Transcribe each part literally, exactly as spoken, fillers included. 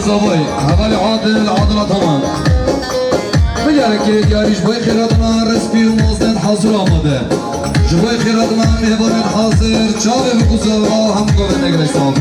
Davay, hevalê Adil, Adil Ataman. Milyarek kirê diyarî ji bo xêratina Respî û Moznet hazir amade. Ji bo xêratina mêhvanên hazir, çavê bi kuzava hem govende gelek sağ olun.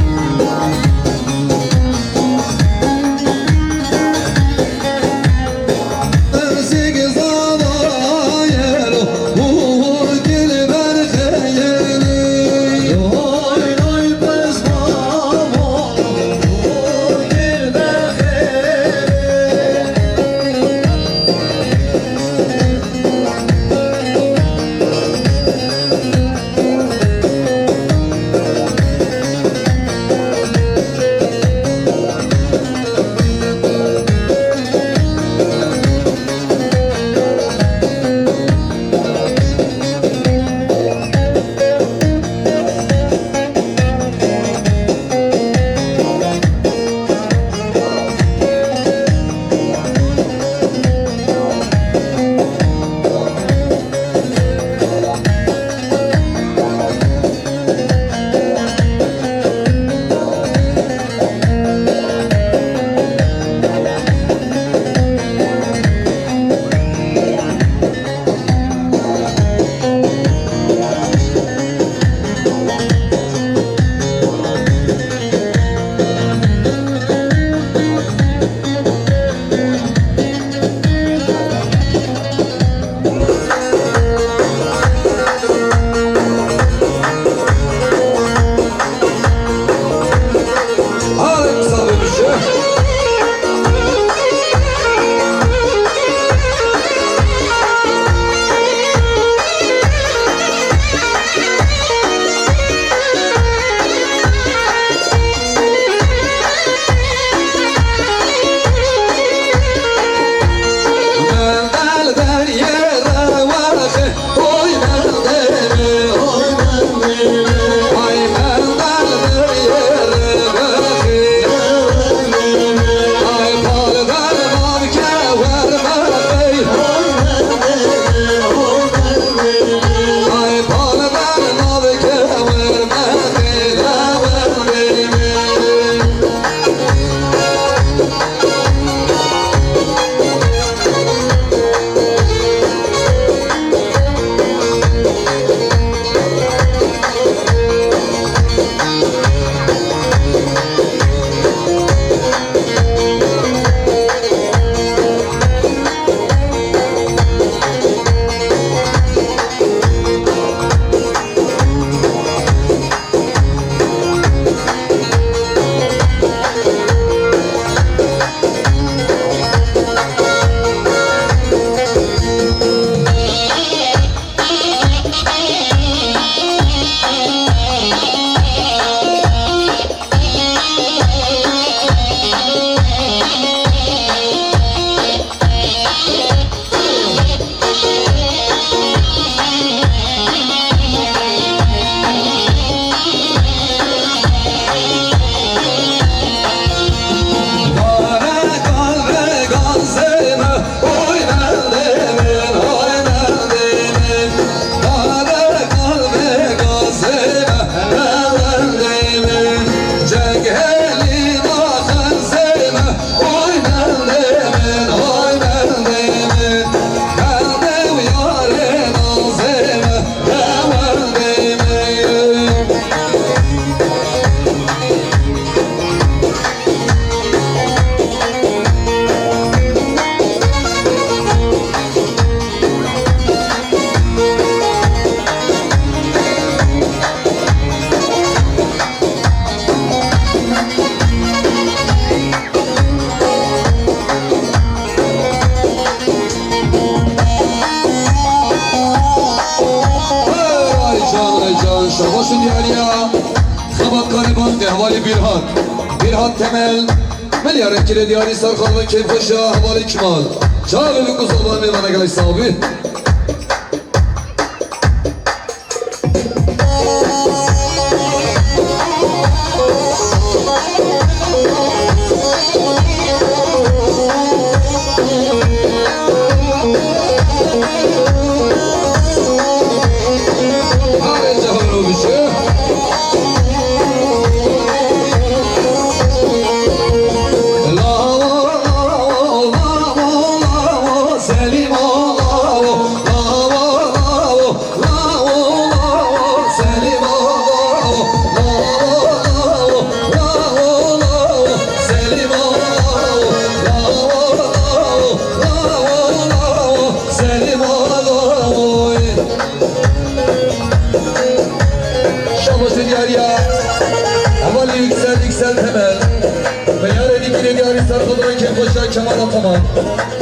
Ay can, ay can, şabaşın yarıya. Xebatkarê bang de hevalê Bîrhat. Bîrhat Temel. Milyarê kirê diyarî ser xanime kêfxweşa hevalê Kemal. Çavê bi kuzavan mêvana gelek sax bî.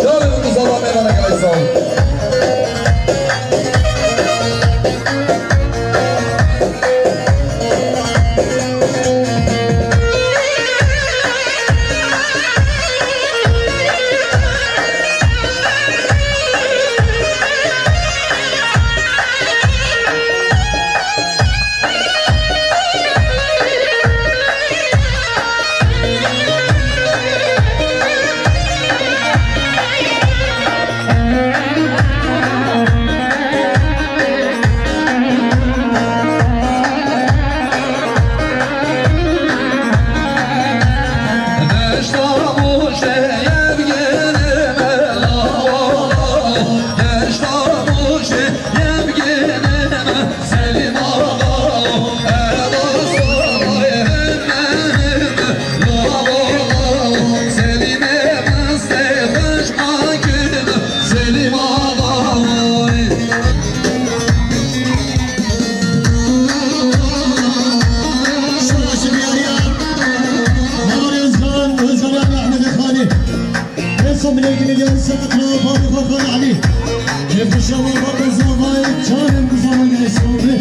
Çavê min dizana mêvanek Eysal. Êsa milekî milyon seqet re, Faruk Hakan Elî. Kêfxweşa we, baba zavayê, çavên bi zava gelê sor be.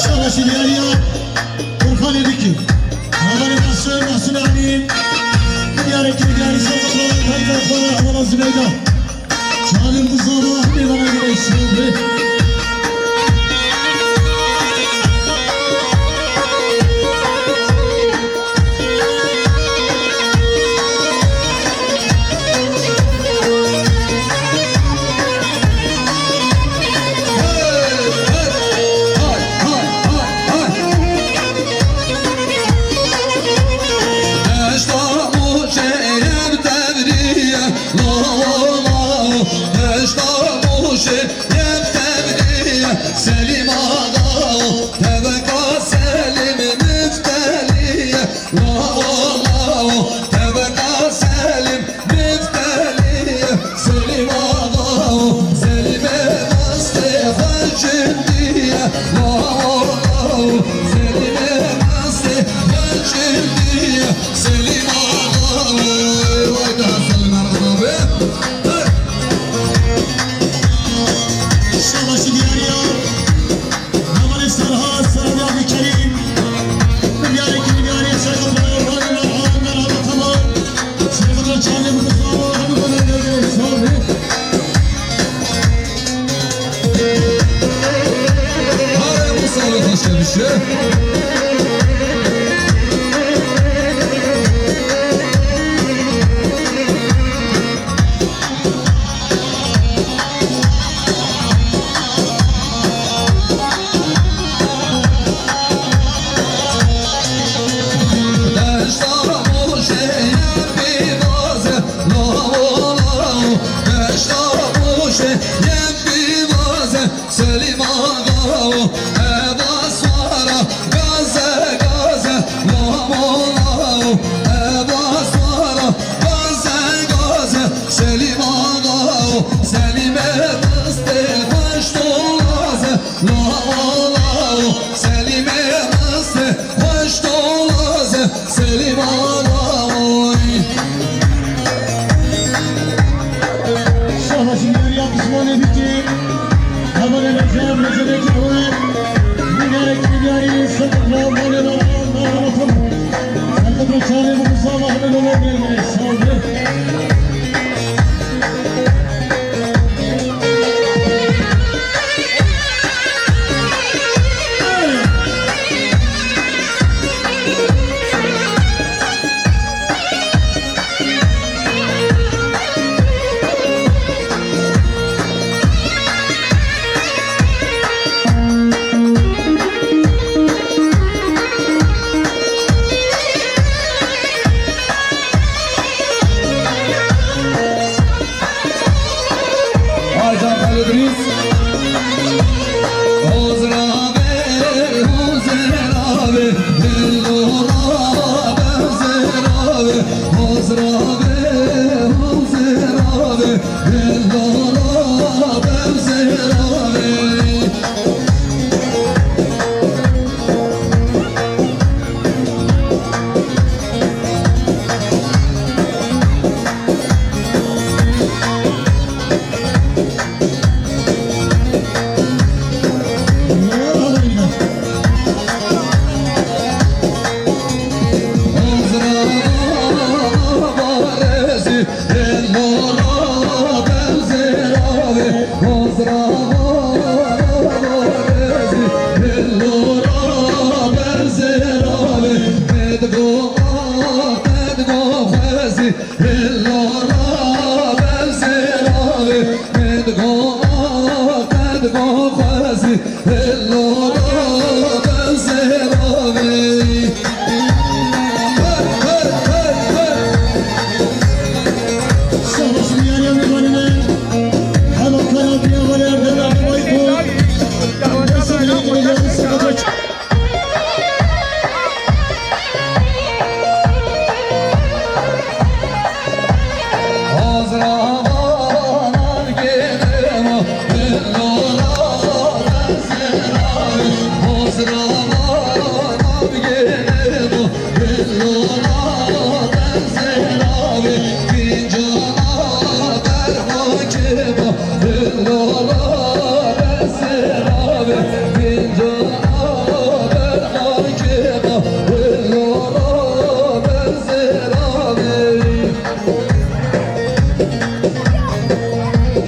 Şabaşî diyariya Furkanê Dikî. Haberê Mesûd, Mesûd Elî. Diyarê Kirgiyarî Şabaşî Diyarî Furkan Zübeyda. Çavên bi zava hemê vana girê şobe. Selîm Axa, Teveka Selîm Mifteliye, lao, lao, Teveka Selîm Mifteliye, Selîm Axa, Selîmê mastê xwe şindiye, lao, lao, Selîmê mastê xwe şindiye, Selîm Axa. Vay da Selîm Axa be. Şabaşî diyariya. Hevalê Serhat, Serhat Kerîm. Milyarê ki milyarê Serhat Rayhan, Rayhan, Rayhan, tamam. Serhat Çanem, Mustafa, Rayhan, Rayhan, Rayhan, Rayhan. Hare Musa ve Taşkent işte. Selîm Axa, Eva Swara, Gaza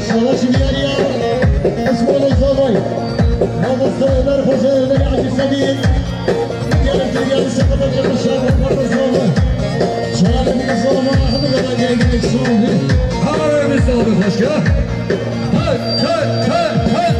Şalaşi diyariya, Esmail Zavay, Mamosta Ömer Hoca, Ömer Hacı Selim, Gelin Türkiye'nin sakatı Kırkışlar, Kırkışlar Zavay. Şalaşi diyariya, Ahmet Ömer Gelin Soğuk. Kameraya bir sağlık, hoş gel. Hey, hey, hey, hey.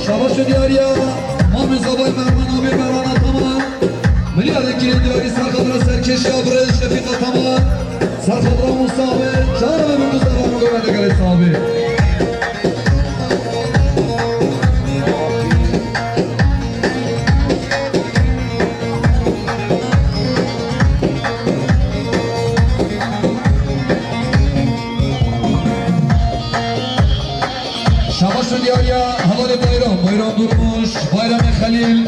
Şabaş û diyariya Mamê Zavay Merwan, abê Merwan Ataman. Milyarên kirê diyarî serxadra serkêşiya birêz Şefîq Ataman. Serxadra Musa abi, çar ve bu Mustafa Mugo ve de gelê sahibi. Şabaş û diyariya hevalê Bayram, Bayram Durmuş, Bayramê Xelîl,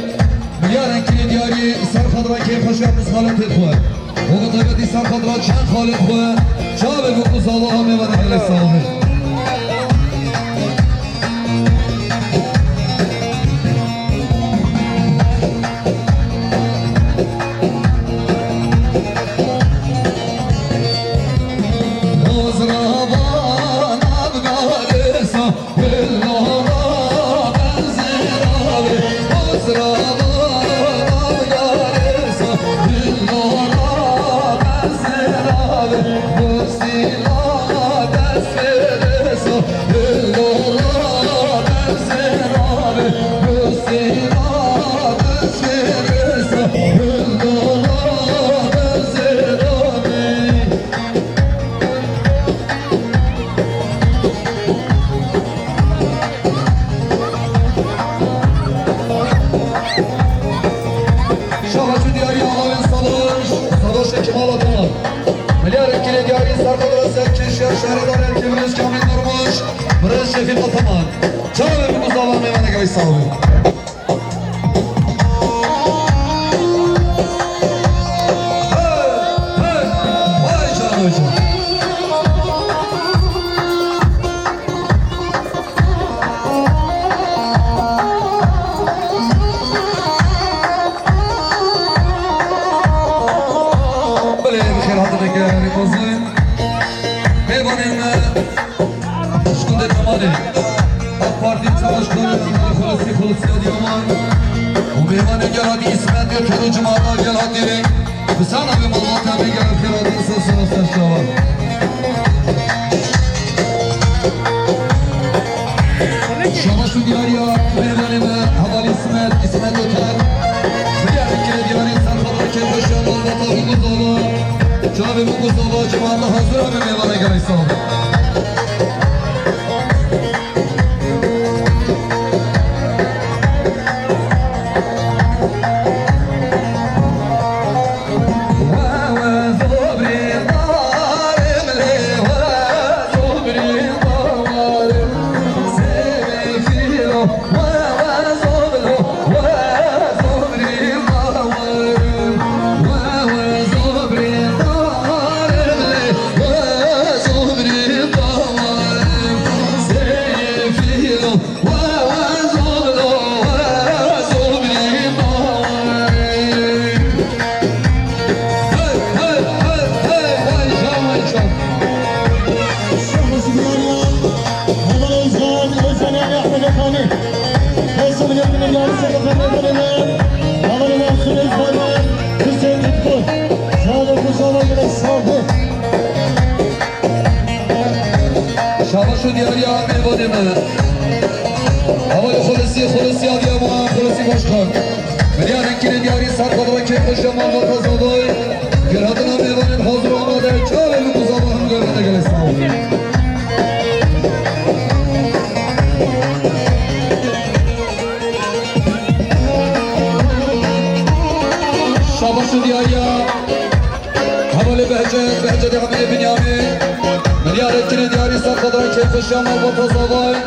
milyarên kirê diyarî ser xadra keyfxweşiya mizxaletê xwe. Û bi taybetî ser xadra çend xalê xwe, çavê bûk û zava hamê me re gelê saxlê. Şabaş û diyariya alavên Savaş, Savaşê Kemal Ataman. Milyarên kirê diyarî serxadra serkêşiya şehredarê Tirkiyê Kamîl Durmuş, birêz Şefîq Ataman. Çavê bûk û zava hamê me re gelê saxlê. Belê, bi xêr hatinê gelê mezin. Mêvanên me, Şkundê Kemalê, AK Partî Çawa Şkundê Kemalê, Xulûsî, Xulûsî Adıyaman û mêvanê gel hatî, Îsmet Göker û cimata gel hatî. Bi ser navê malbata me gel xêr hatin, ser ser ser çawa. Şabaş û diyariya mêvanê me, hevalî Îsmet, Îsmet Göker. Milyarên kirê diyarî serxadra keyfxweşiya malbata bûk û zava. Çavê bûk û zava cimata hazir e, mêvanê gelê saxlê. Hêzên yekînê diyarî serkefta mêvanê me, hevalê me Xilêz Baymar, Husên Cutkûr. Çavê Mustafa gelek sağ be. Şabaş û diyariya mêvanê me. Hevalê Xulusî, Xulusî Adıyaman, Xulusî Başkan. Milyarên kîrê diyarî ser xwe dira kêfxweşiya malbata zavayê. Gêrhatina mêvanên hazir û amade, çavê min û zava hemû gelek sağ be. Şabaş û diyariya hevalê Behcet, Behcetê Emirê Binyamîn. Milyarek kîrê diyarî ser xwe dira kêfxweşiya malbata zavayê.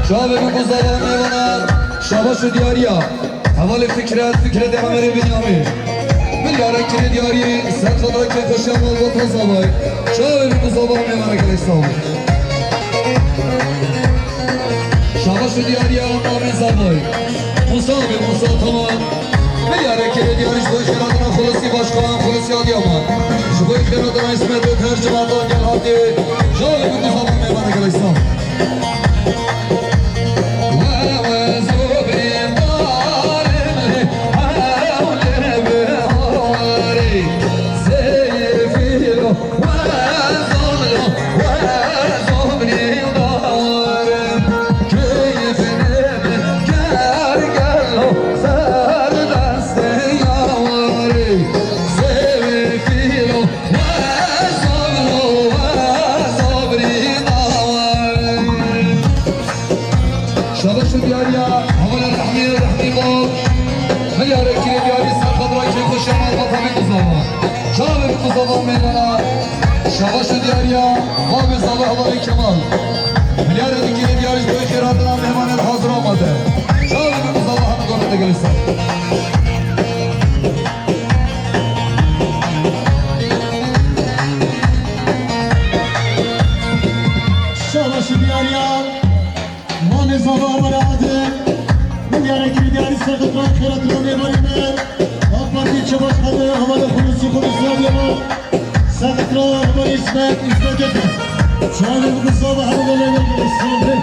Çavê min û zava mêvana. Şabaş û diyariya hevalê Fikret, Fikretê Emirê Binyamîn. Milyarek kîrê diyarî ser xwe dira kêfxweşiya malbata zavayê. Çavê min û zava mêvana gelek sağ be. Şabaş û diyariya mamê zavayê. Musa be, Musa, tamam. Milyarek kîrê diyarî ji bo xêrhatina Xulusî Başkan, Xulusî Adıyaman. Ji bo xêrhatina Îsmet û her civata gel hatî. Çavê min û zava mêvana gelek sağ be. Şabaş û diyariya hevalê Rehmî, Rehmî Bab. Milyarek kîrê diyarî ser xwe dira kêfxweşiya malbata min û zava. Çavê min û zava mêvana. Şabaş û diyariya babê zava hevalê Kemal. Milyarek kîrê diyarî ji bo xêrhatina mêvanên hazir amade. Çavê min û zava hemû gelek sağ be. Şabaş û diyariya. Malê zava hevalê Adil. Milyarek kîrê diyarî ser xwe dira xêrhatina mêvanê me. A Partî Çebaş Xadê, hevalê Xulusî, Xulusî Adıyaman. Ser xwe dira hevalê Îsmet, Îsmet Efe. Çavê min û zava hemû gelek sağ be.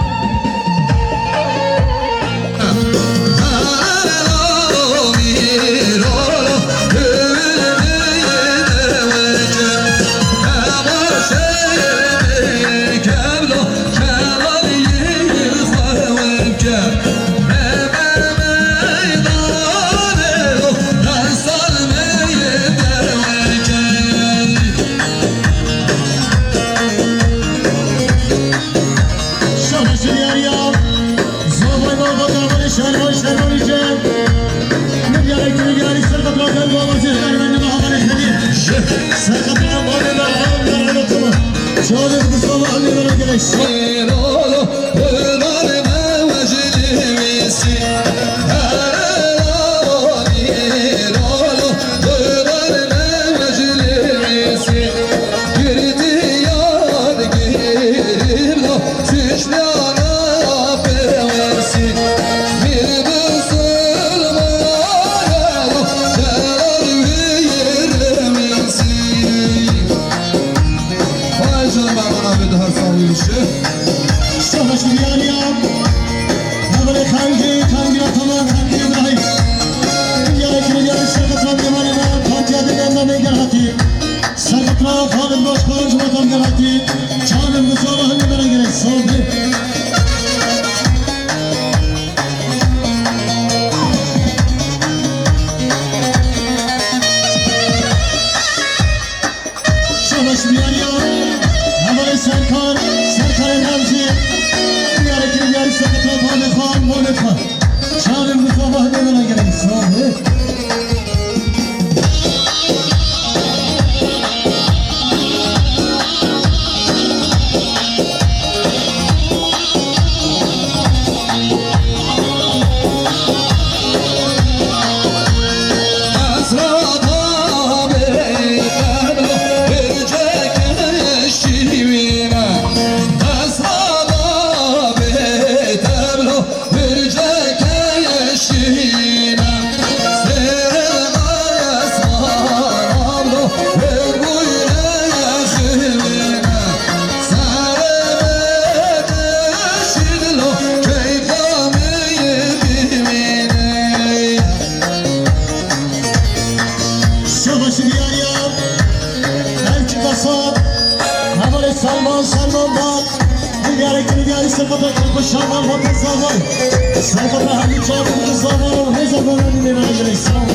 Şabaş û diyariya. Zavay baba, davayê şervan, şervanî ce. Milyarek kîrê diyarî ser xwe dira gel baba zêhranî me nima hevalê Xelîl. Ser xwe dira malê me, hevalê me, hevalê me. Çavê min û zava hemû gelek sağ be. Ay canım, bana bir daha sağ ol işte. Şabaş û diyariya. Hevalê Xelgê, Xelgê Ataman, Xelgê Îbrahîm. Diyarê kîrê diyarî ser xwe dira mêvanê me, partiya din me gel hatî. Ser xwe dira Xalid Başkan, civata gel hatî. Çavê min û zava hemû gelek sağ be. Şabaş û diyariya hevalê Serkan, Serkanê Remzî. Diyarê kîrê diyarî ser xwe dira babê xwe, molê xwe. Çavê min û zava hemû gelek sağ be. Şaban Bakan Sağol. Serkata Halil Çağrı Sağol. Hêza Baranî Mêvanê Girê Sağol.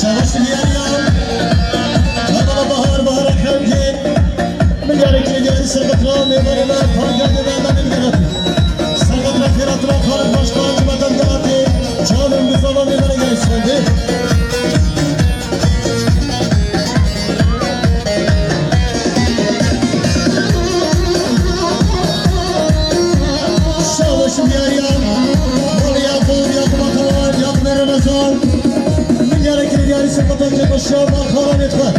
Şabaş diyariyan, Baba Bahar, Bahar Akramgil, milyarê kêliyarî serbetra mêvanê me, panca de me, me milyarê. Serbetra Fêratura Xalid Başkan, cumatan deratê, çavên bi zava mêvanê gelê sonde. Şabaş diyariyan, Mol Yakup, Yakup Atalan, Yakup Ramazan. Milyarê kêliyarî serbetra Cemal Şaban Xalanê xwe.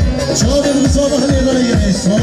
Çavên bi zava hemê vere yene. Sağ ol.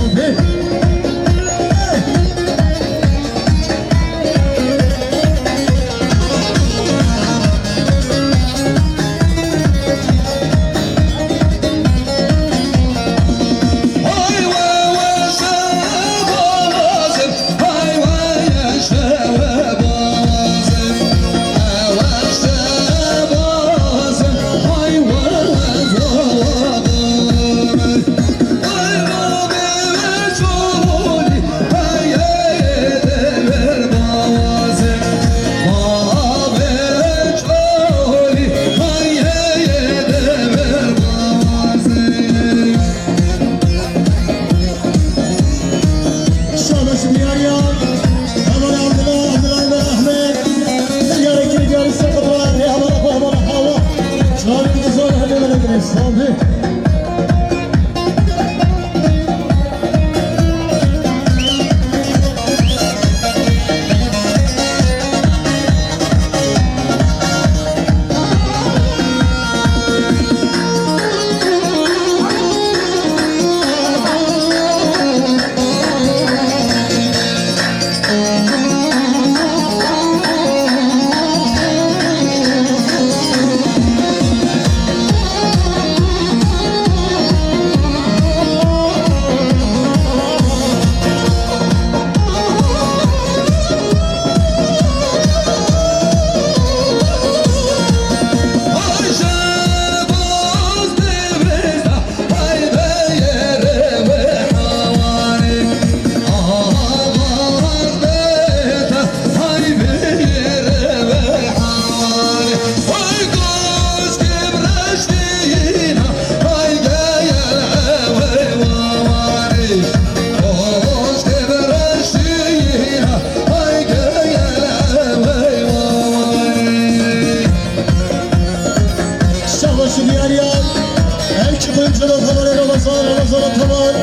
Tamam.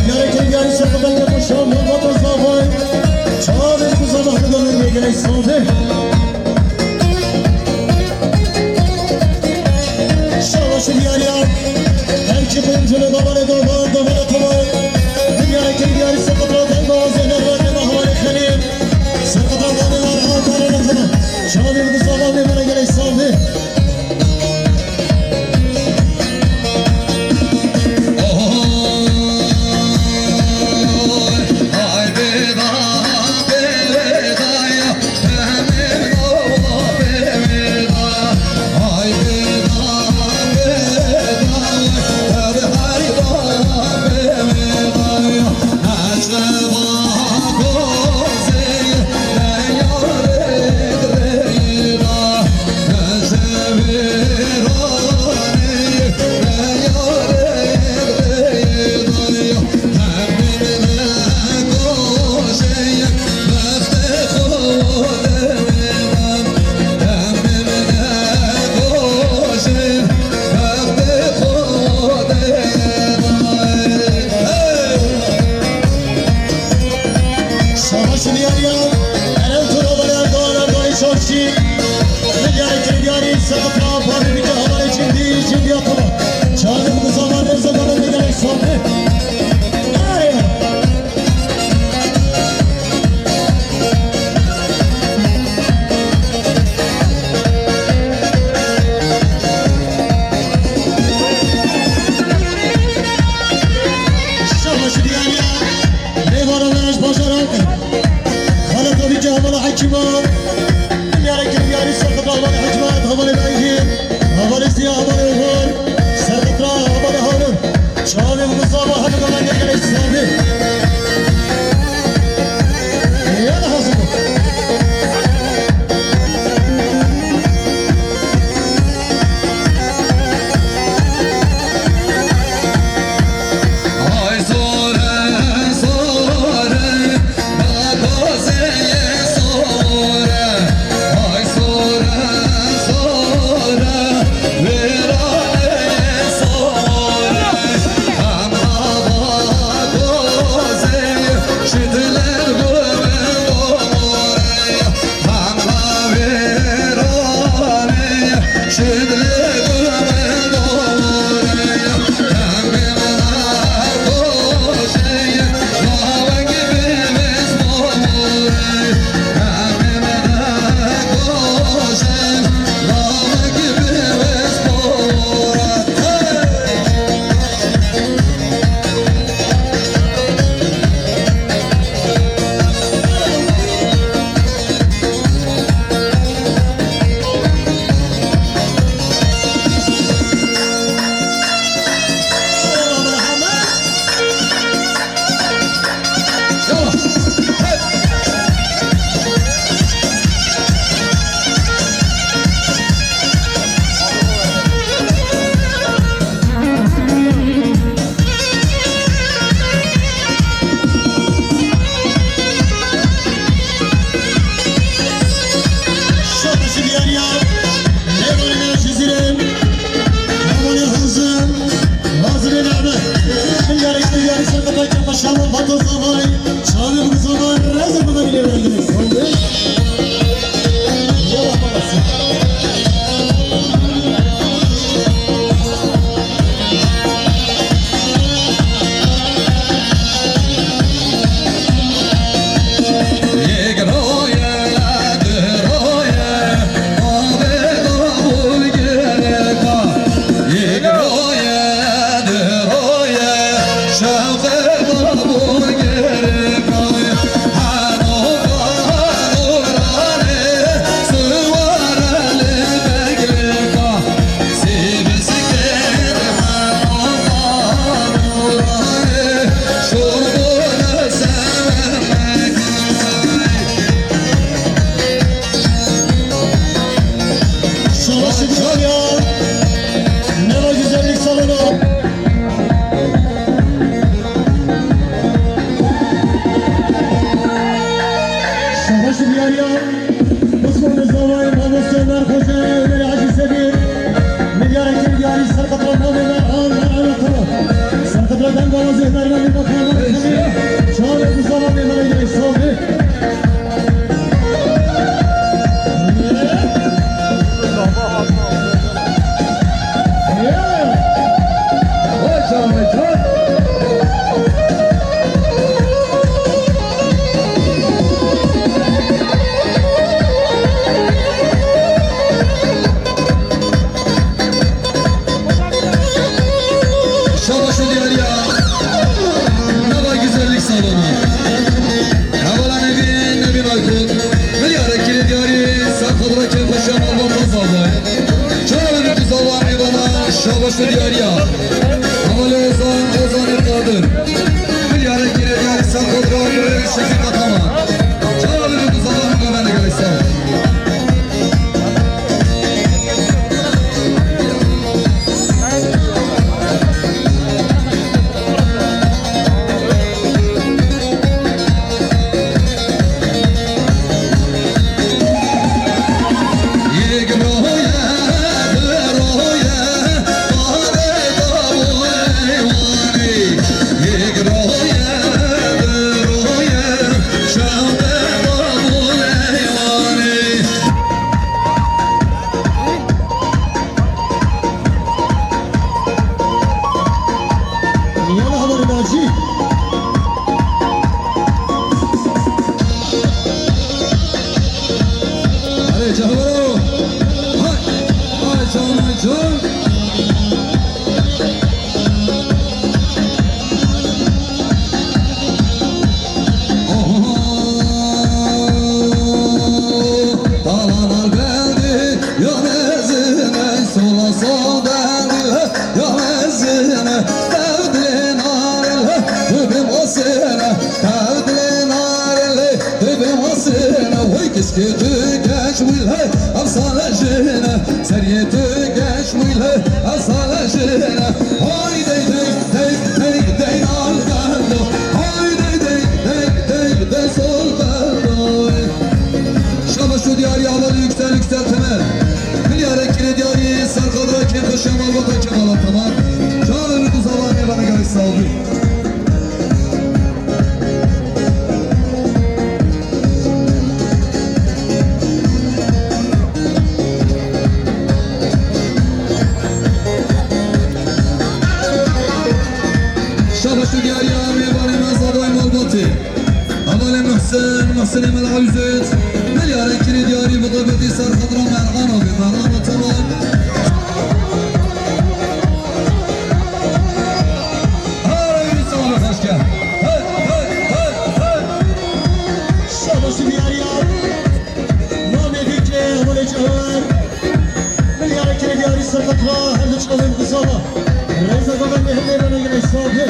Diyarê Keydarî Serqeta Kemal Şah Muhammed Zavay. Çavê ku zama hemû gelê gelê Sandê. Şabaş diyariya. Her ki bûn cile davarê davar davarê tamam. Diyarê Keydarî Serqeta Kemal Zeynep ve Mehmet Xelîl. Serqeta Kemal Zeynep ve Mehmet Xelîl. Çavê ku zama hemû gelê gelê Sandê. Şabaş diyar ya. Erel Turalar Erdoğan Erdoğan Çarşı. Diyar Keydarî Serqeta Parê Bîca Havalê Çimdî Çimdî Atama. Çalim bu zaman Erzegan'a ne gerek sahne. Ay. Şabaş diyar ya. Mêvana me ji bajaran Xaleta Bîca Hevala Hekîma. Diyarê Keydarî Serqeta Hevala Hekîma, Hevala Bengî, Hevala Ziya, Hevala Hor, Serqeta Hevala Harun. Çavê Mustafa Hemîd Alan gelê Sandê. Yala hazir. Ay zor e, zor e. Şabaş diyar ya. Lêvanê me Cizîrê. Lêvanê Hozê. Vazirê Name. Diyarê Keydarî Serqeta Kemal Şah Muhammed Zavay. Çavê bi zaman reze bi beni lêvanê. Yala babası. Şabaş diyar ya. Neva güzellik salonu. Şabaş diyar ya. Osmanlı Zavayê Mamoste Ömer Xoce, Ömer Hacı Sebi. Milyara Keydarî Serqeta Name Merhan, Merhan Atama. Serqeta Dengala zêderî, me bakayım, çavê Mustafa Bey, bana gelin, sağ olun. Şabaş û diyariya nava güzellik salonu. Hevala Nevîn, Nevîn Aykut. Milyara kirê diyarî ser xwe dira kêfxweşiya malbata Zavayê. Çavên ku Zava mêvana şabaş û diyariya. Hevalê Ozan, Ozanê Qadir. Milyara kirê diyarî ser xwe dira Şefîq Ataman. Çavên ku Zava mêvana gelek sağ. Yala habarê Naci. Erê, cahwero. Hay, hay, can, hay, can. Oho. Talan al bendi, ya mezine, sola, sola, bendi. Ya mezine, tevdilê narele, tu bi masine, tevdilê narele, tu bi masine. Oy kişkê tu geç wile, efsane jine, seriyê tu geç wile, efsane jine. Hay dey dey, dey dey, dey nal bendo. Hay dey dey, dey dey, dey sol bendo. Şabaş û diyarî, hevalê Yüksel, Yüksel Temel. Milyara kirê diyarî, ser xwe dira kêfxweşiya malbata Kemal Ataman. Çavên ku Zava mêvana gelek sağ bî. Şabaş û diyarî, mêvanê me Zavayê malbatê. Hevalê Muhsin, Muhsinê Mela Uzet. Milyara kirê diyarî, bi tabetî ser xwe dira Merhan abi, Merhan Ataman. Hey, sağ ol, hoş gel. Hey, hey, hey, hey. Şabaş û diyarî ya. Namê dîkê hevalê Cewher. Milyara kirê diyarî ser xwe dira her du çavên ku Zava. Rêza govendê hemê bana gelek sağ bî.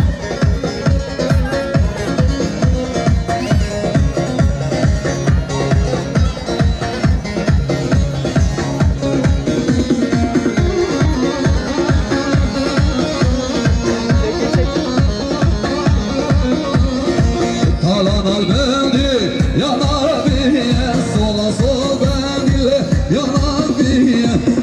Talan al bendi, ya Rabbi, sola sol bendi, ya Rabbi,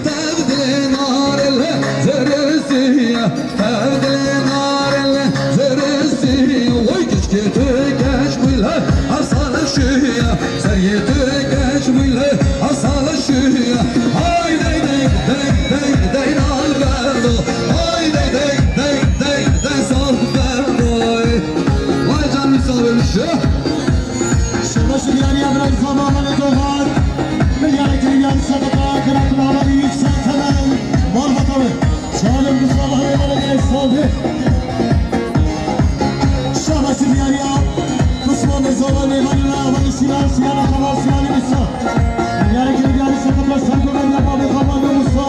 tevdilê narele, zerresiye. Tevdilê narele zerresiye, oy kişkê tu geç bile, efsane şiye. Seriyê tu geç bile, efsane şiye. Hay dey dey, dey dey, dey nal berdo. Hay dey dey, dey dey, dey sal berdo. Vay canım sağ ol şu. Şabaş û diyarî ya birayê Zava hevalê Dogan. Milyara kirê diyarî ser xwe dira, kira kula hevalê Yüksel Temel. Malbata wê. Çavên ku Zava hemê bana gelek sağ bî. Şabaş û diyarî ya. Pismamê Zava mêvanê me, hevalê Sînan, Sînana Kemal, Sînanê Mîsa. Milyara kirê diyarî ser xwe dira, ser govendê babê xwe hevalê Musa.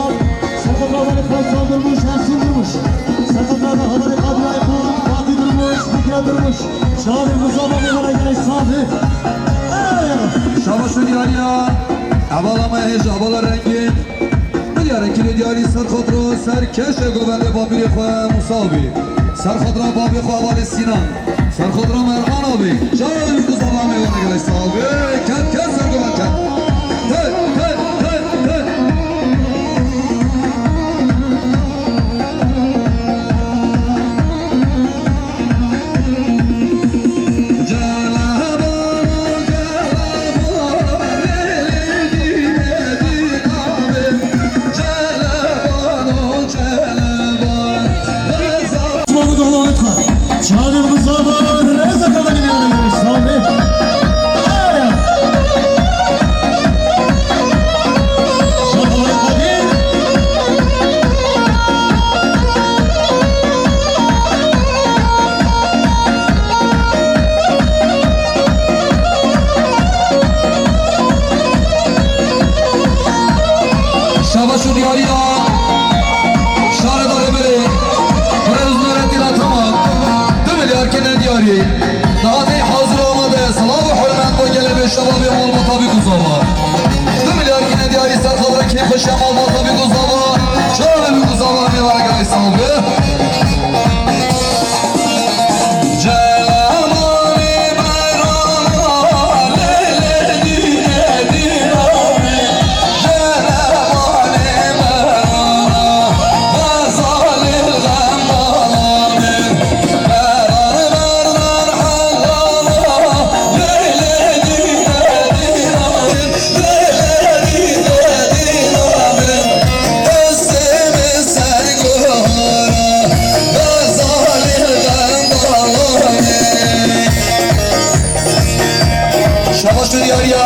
Ser xwe dira hevalê Faysal Durmuş, Ersin Durmuş. Ser xwe dira hevalê Qadir Aykut, Fatih Durmuş, Fikret Durmuş. Çavên ku Zava mêvana gelek sağ bî. Şabaş û diyarî ya. Hevala me hêj, hevala rengîn. Milyara kirê diyarî ser xwe dira, ser keşê govendê babîrê xwe Musa bî. Ser xwe dira babê xwe hevalê Sînan. Ser xwe dira Merhan abî. Çavên ku Zava mêvana gelek sağ bî. Ket, ket ser govend ket. Hey, hey, hey, hey. Baş û diyariya şaredarê berê, Kurez Nurettin Ataman, du milyar kine diyarî. Niha tey hazir amade, silav û hurmet bo gelê bê şebabê malbata Bîkûzava. Du milyar kine diyarî ser xatira kêfxweşiya malbata Bîkûzava. Çavê Bîkûzava mêvara gelek sal be. Şabaş û diyariya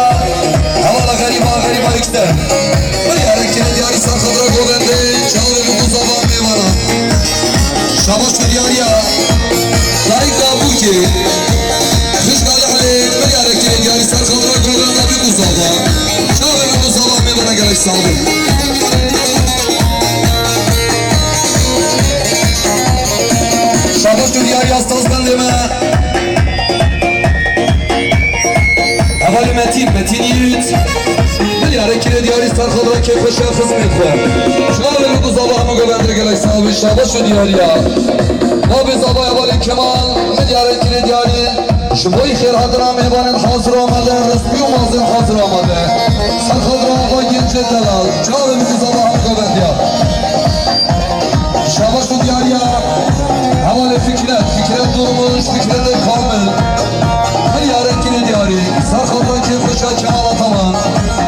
hevala xerîba, xerîba yekster. Milyarek kine diyarî ser xatira govendê, çavê Bîkûzava mêvana. Şabaş û diyariya dayika Bûkê, xişka Lehlê, milyarek kine diyarî ser xatira govenda Bîkûzava. Çavê Bîkûzava mêvana gelek sal be. Şabaş û diyariya stazbendê me. Hevalê Metîn, Metîn Yiğit. Milyarek kine diyarî ser xatira kêfxweşiya xizmê xwe. Çavê Bîkûzava hemû govendê gelek sal be, şabaş û diyariya. Babê Zava hevalê Kemal, milyarek kine diyarî. Ji bo xêrhatina mêvanên hazir amade, ristî û mazên hazir amade. Ser xatira Axa Gencê Delal, çavê Bîkûzava hemû govendiya. Şabaş û diyariya hevalê Fikret, Fikret Durmuş, Fikret Kamil. Milyarek kine diyarî, ser xatira kêfxweşa Kemal Ataman,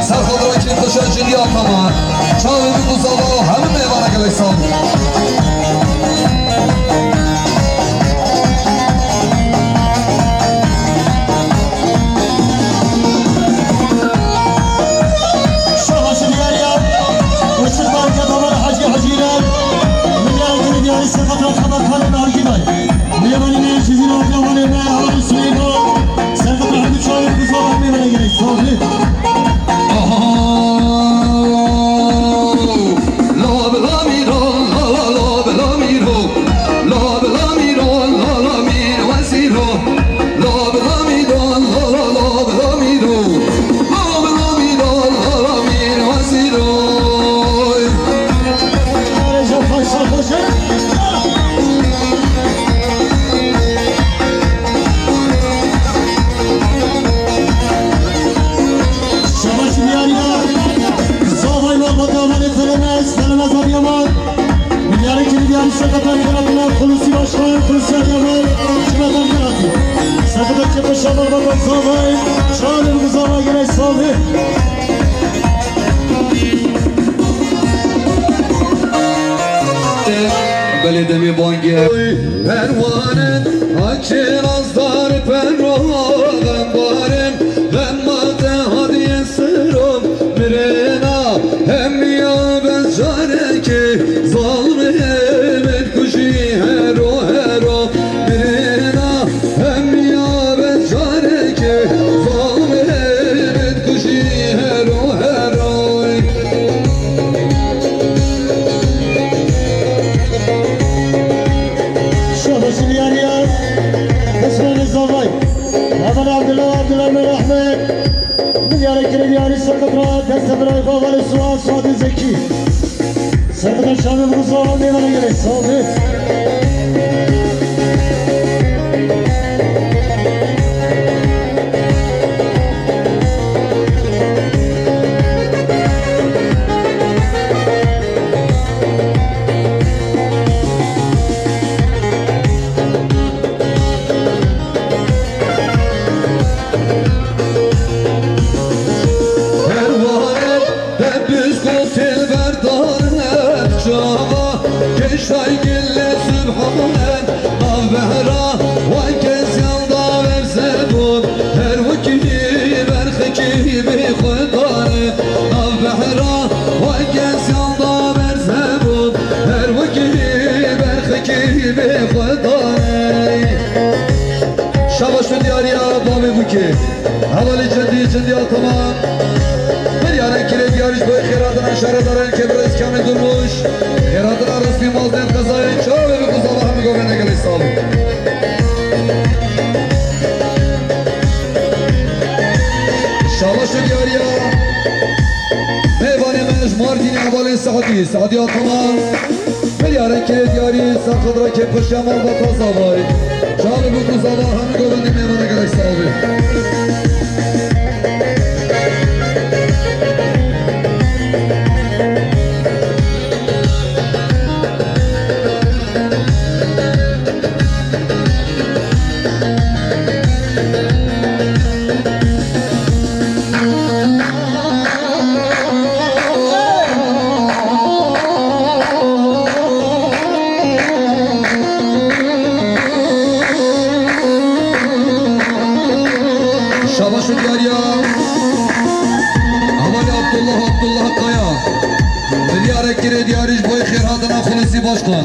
ser xatira kêfxweşa Cilî Ataman. Çavê Bîkûzava hemû mêvana gelek sal. Şabaş û diyariya, Işık Barika Davar Hacı Hacı ile, milyarek kine diyarî ser xatira Xeberxanê Nargî Bey. Mêvanê me, Cizîr û Akramanê me, Harun Süleyman. Ser xatira hemû çavê Bîkûzava mêvana gelek sal be. Şabaş û diyariya, zavay malbata Amanê Telemes, Telemes Adıyaman. Milyarek kine diyarî ser xatira Adıyaman, Hulusi Başkan, Hulusi Adıyaman, Cemaat Adıyaman. Ser xatira kêfxweşa malbata zavay, çavê Bîkûzava gelek sal be. Belê demê bangê. Perwanen, haçê nazdar perro, xembarin, xemate hadiye siro, mirêna, hemiya bez carekê, zalmê min kujî hero hero, mirêna, hemiya bez carekê, zalmê min kujî hero hero. Şabaş û diyariya, Osmanê Zavay. Hevalê Abdullah, Abdullah Merahme. Milyarek kine diyarî ser xatira destê birayê xwe hevalê Suat, Suatê Zekî. Ser xatira çavê Bîkûzava mêvana gelek sal be. Perwanen, te pisko têl berdanen çava, keşay gille sübhanen, nav behra, wan kes yalda verze bûn, her wekî berxekî bê xwe dane, nav behra, wan kes yalda verze bûn, her wekî berxekî bê xwe dane. Şabaş û diyariya bavê Bûkê. Hevalê Cendî, Cendî Ataman. Milyarek kine diyarî ji bo xêrhatina Şaredarên Kebir Îskanê Durmuş, xêratina resmî mazdên qezayên çavê bi kuzava hemî govende gelê sal. Şabaş û diyariya mêvanê me ji Mardînê hevalên Sehdî, Sehdî Ataman. Milyarên kirê diyarî, ser qedra kêfxweşiya malbata zavayê. Çavê bi kuzava hemî govendê mêvana gelek sal be. Şabaş û diyariya hevalê Abdullah, Abdullah Kaya. Milyarek kirê diyarî ji bo xêrhatina Xulûsî Başkan.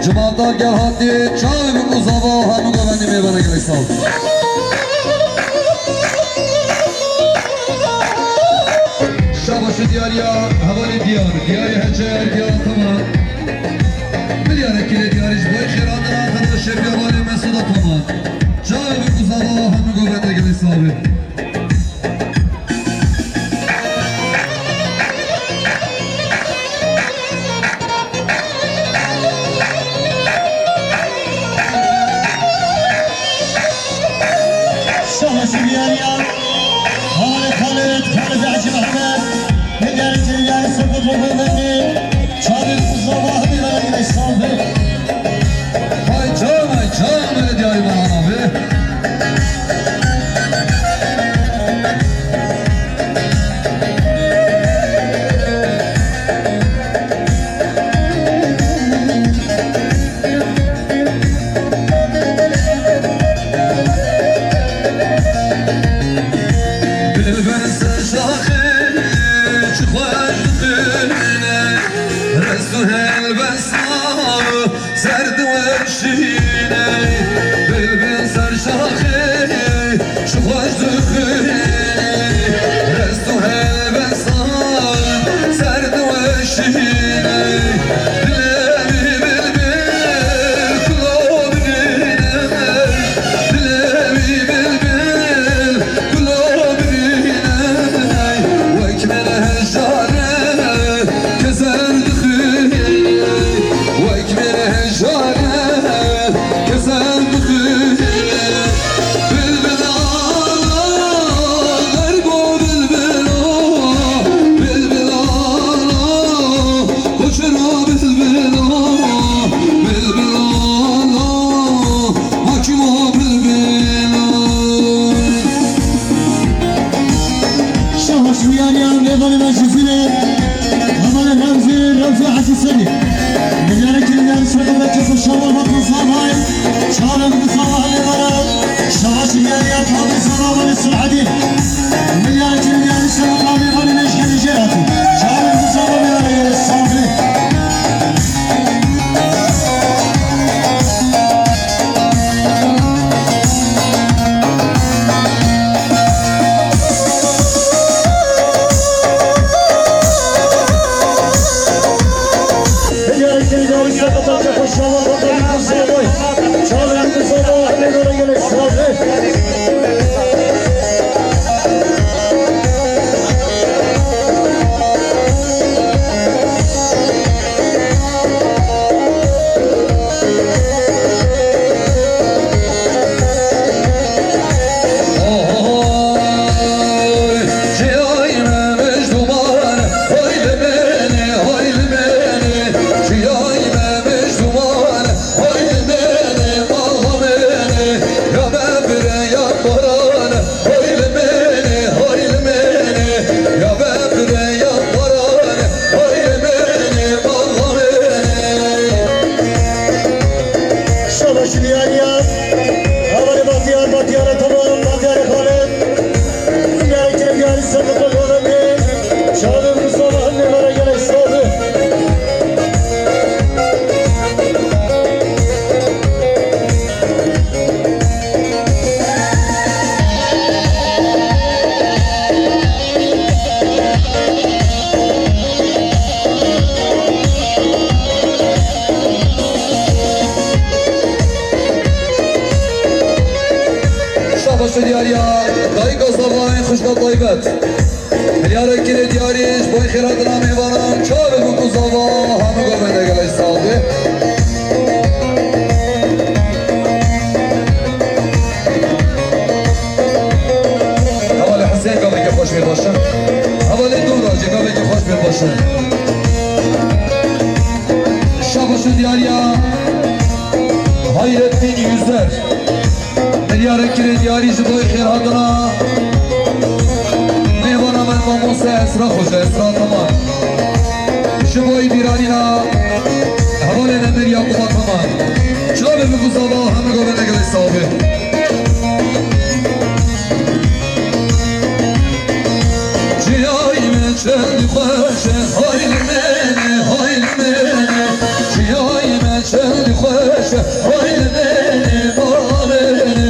Cumata gel hatî çavê bi kuzava hemû govendî mêvana gelek sal. Şabaş û diyariya hevalê diyar, diyarê Hecer, diyar Ataman. Milyarek kirê diyarî ji bo xêrhatina qedra şefî hevalê Mesûd Ataman. Çavê bi kuzava hemû govende gelek sal be. Şabaş û diyariya, Halid Halid, Halid Hacı Mehmet, Hidayet Hidayet Sokot Rogoverdi, Çavê Kuzava hemî ve yine saldı. Vay can, vay can, öyle diyarî bana abi. Bilbil ser şaxê çi xweş dixwîne, rest û helbesta ser diweşîne. Bilbil ser şaxê çi xweş dixwîne, rest û helbesta ser diweşîne. Dilê wî bilbil kulo bidîne, dilê wî bilbil kulo bidîne. Wek min hejare keser dixwîne, wek min hejare keser dixwîne. Bilbil ala, derbo bilbil o, bilbil ala. Taybet. Milyarek kirê diyarî ji bo xêrhatina mêvanan, çavê bûk û zava hemû govende gelek sal be. Hevalê Husên gavekî xweş bê baş e. Hevalê Dûra jî gavekî xweş bê baş e. Şabaş û diyariya Hayrettin Yüzer. Milyarek kirê diyarî ji bo xêrhatina mêvana me mamoste Esra Xoca, Esra Taman. Ji bo bîranîna hevalên Emir Yakuba Taman. Çavê bûk û zava hemû govende gelek sal be. Çiyayê me çend xweş e, hay li mêne, hay li mêne. Çiyayê me çend xweş e, hay li mêne, mala mêne.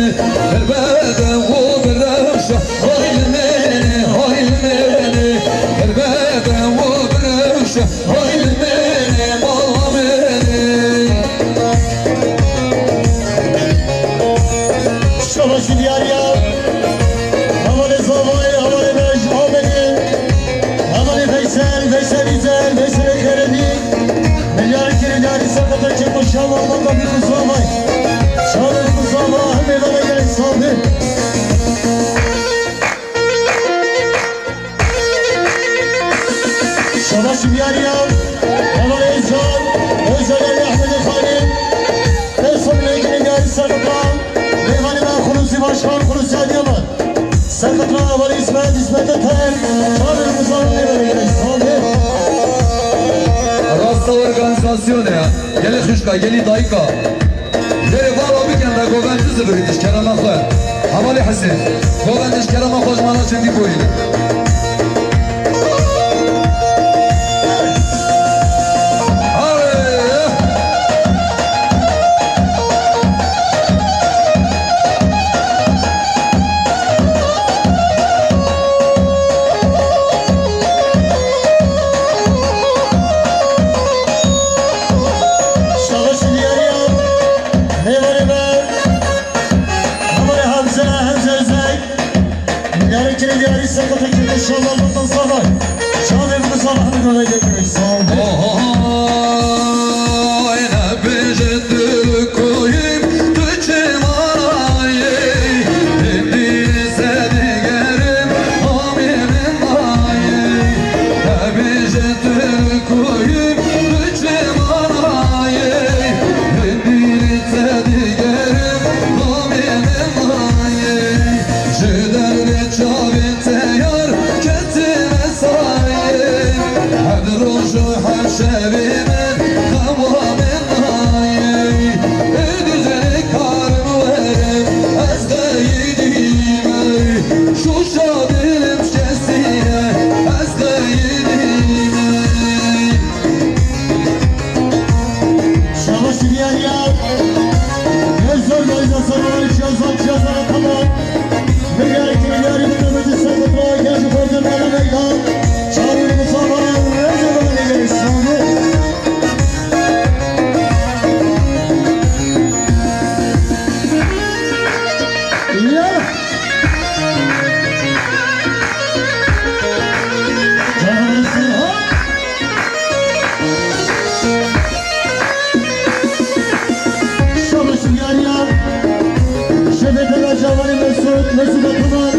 Pir bedew û bi rewş e, hay li mêne, hay li mêne. Pir bedew û bi rewş e, hay li mêne, mala mêne. Şabaş û diyariya. Hevalê Zavayê, hevalê Mej, Amedê. Hevalê Veysel, Veysel Yüzer, Veysel Keremî. Milyarek kirê diyarî seqeta çek û şawa, baka bûk û zava. Çavê bûk û zava, hemê vana gelek sal be. Şabaş û diyariya. Hevalê Özcan, Özcan Elî Ehmedê Xalî. Ew son lêkinê diyarî seqeta. Mêvanê me Xulûsî Başkan, Xulûsî Adıyaman. Seqeta hevalê İsmet, İsmet Eter. Çavê bûk û zava mêvanê gelek sal be. Rasta organizasyonê ya. Gelê xişka, gelî dayika. Lê vala bikin de govend tu zibirî diş kerema xwe. Hevalê Hesên. Govend diş kerema xwe ji mala çendî boyî. Şabaş û diyariya. Mêvanê me. Hevalê Hemze, Hemze Özay. Milyarê kirê diyarî seqeta kirê şawa, baka zava. Çavê bûk û zava hemû govende gelek sal be. Oy, nebêje tu koyim, tu çi manayê. Hindî sedî gerim, hamî min nayê. Nebêje tu koyim, tu çi manayê. Hindî sedî gerim, hamî min nayê. Ji derdê çavên te yar ketime sayê. Her roj û her şevê min xewa min nayê. Ê dizê karim werim ez qeydîme. Şûşa dilim şikestiye ez qeydîme. Şabaş diyariya. Ev zor da îza servanê çiya zan, çiya zan, tamam. Milyarê kirê diyarî bi navê seqeta, gel ji xwe de mala meydan. Çavê bûk û zava, rêzê bana gelek sal be. Ya. Canım Serhat. Şabaş diyariya. Şevê dela cavanê Mesut, Mesut Ataman.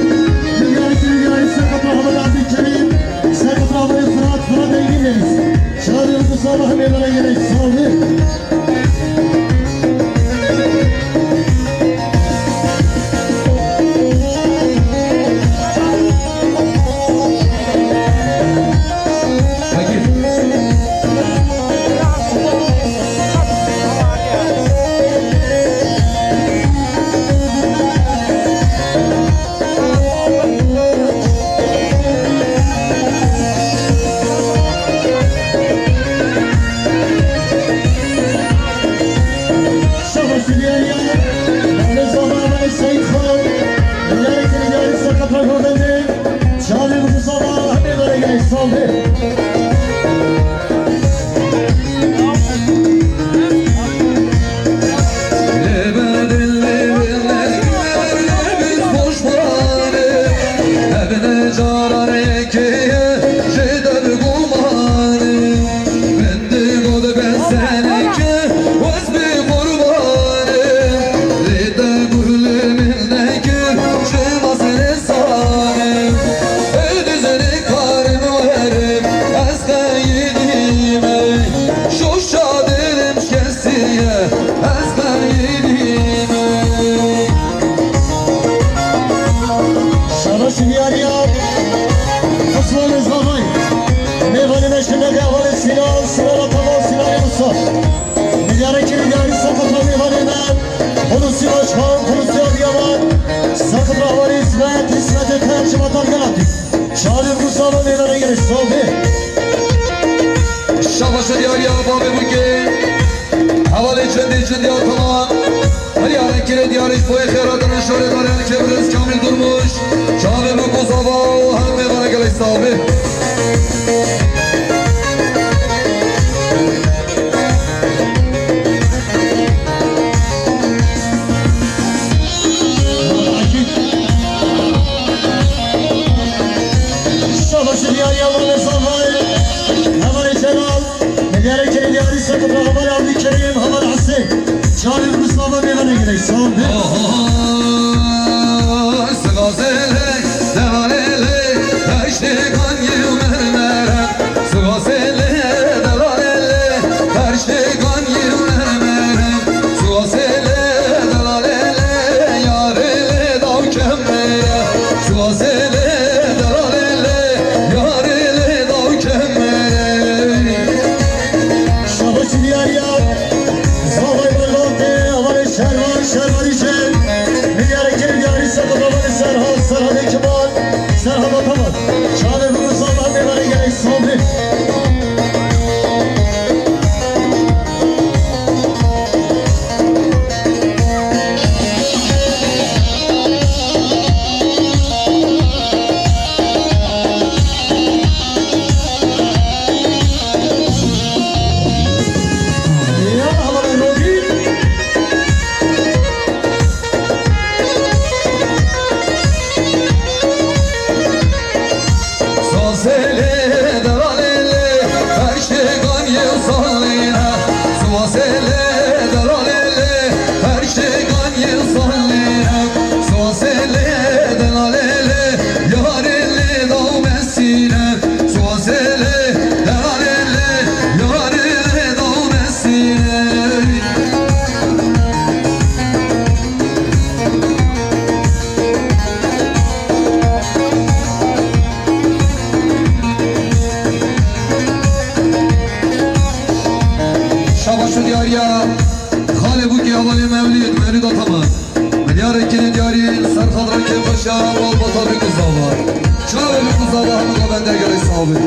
Diyarî kirê diyarî seqeta Heval Abdülkerim. Seqeta Heval Fırat, Fırat Engin Deniz. Çavê bûk û zava hemê vana gelek sal be. Şabaşa diyariya bavê bûkê. Hevalê çendê çendiya tamam. Her yare kirê diyarî ji boyê xêratina şorê darê Elkê Birêz Kamîl Durmuş. Çavê bûk û zava û her mêvana gelek sax bê. Şabaşi diyariya Malê Zalay, Hevalê Celal, Milyarê Kerê diyarî Seqif Heval Abdülkerim, Heval Hesê, Çavê Mustafa Bêvanê gelek sax bê. Oho, Sivasê lê, devalê lê, her ştê kan yê mermere. Sivasê lê, delalê lê, her ştê kan yê mermere. Sivasê lê, delalê lê, yarê lê daw kemere. Sivasê lê, delalê lê, yarê lê daw kemere. Şabaşi diyariya, zavay Berlotê, avarê şervan, şervanî jê. Milyarê Kerê diyarî Seqif Hevalê Serhat, Serhatê Kemal. Serhat Ataman, çavê min û zava Bêvanê gelek sax bê. Ya, hevalê Rogî. Sazê lê, delalê lê, her ştê kan yê salîne. Sazê lê, delalê lê, her ştê kan yê salîne. Sazê lê, delalê lê, yarê lê daw mesîne. Sazê lê, delalê lê, yarê lê daw mesîne. Şabaş û diyariya xalê bûkê hevalê Mewlîd, Mewlîd Ataman. Milyarê Kerê diyarî Serhat Rakê Paşa, Malbata Bikuzava. Çavê Bikuzava hemû bende gelek sax bê.